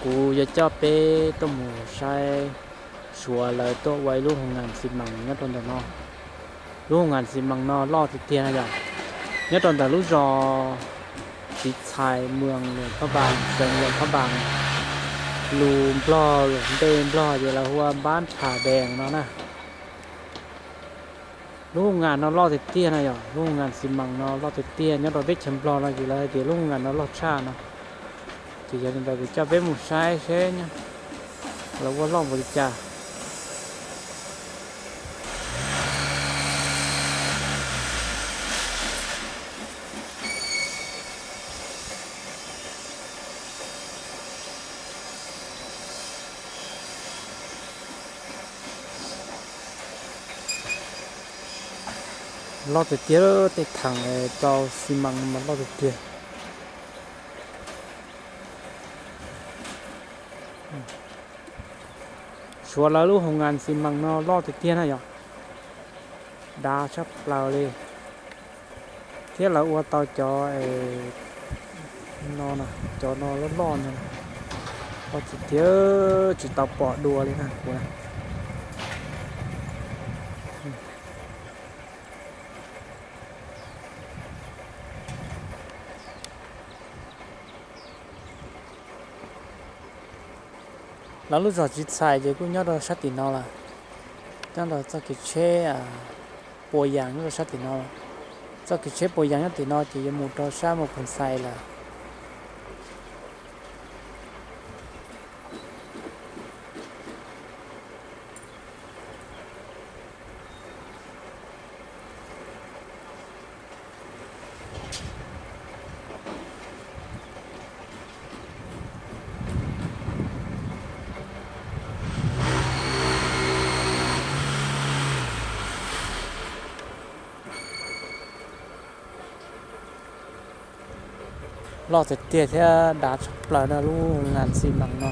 Kuv yuav coj peb tuaj mus saib Suav lawv tuaj ua ib lub hoo nkas xi mas nyob rau ntawm no. Lub hoo nkas xi mas no loj tiag tiag na yom. Nyob rau ntawm lub zos Tsiv Txhais, muas Luas Phab Npas, xeev Luas Phab Npas, lus Nplog, lus ntej Nplog ces lawv hu ua Npab Nphas Dees no na. Lub hoo nkas no loj tiag tiag na yom, lub hoo nkas xi mas no loj tiag tiag, nyob rau teb chaws Nplog no ces lawv hais tias lub hoo nkas no loj tshaj no. Ces yog li ntawd kuv coj peb mus saib seb lawv ua loj npaum li cas. Loj tiag tiag, tej theem rau xi mas no mas loj tiag tiag. Suav lawv lub hoo nkas xi mas no loj tiag tiag na yom, dav tshaj plaws li. Thiab lawv ua tau cov no, cov no loj loj no, loj tiag tiag tsis tau pom dua li na kuv na. Lawv lub zos Tsiv Txhais ces kuj nyob rau sab tim no lawm, nyob rau txoj kev tsheb Puas Yas nyob rau sab tim no. Txoj kev tsheb Puas Yas nyob tim no ces yuav mus rau sab Mus Phoo Xais lawm. Loj tiag tiag thiab dav tshaj plaws na lub hoo nkas xi mas no.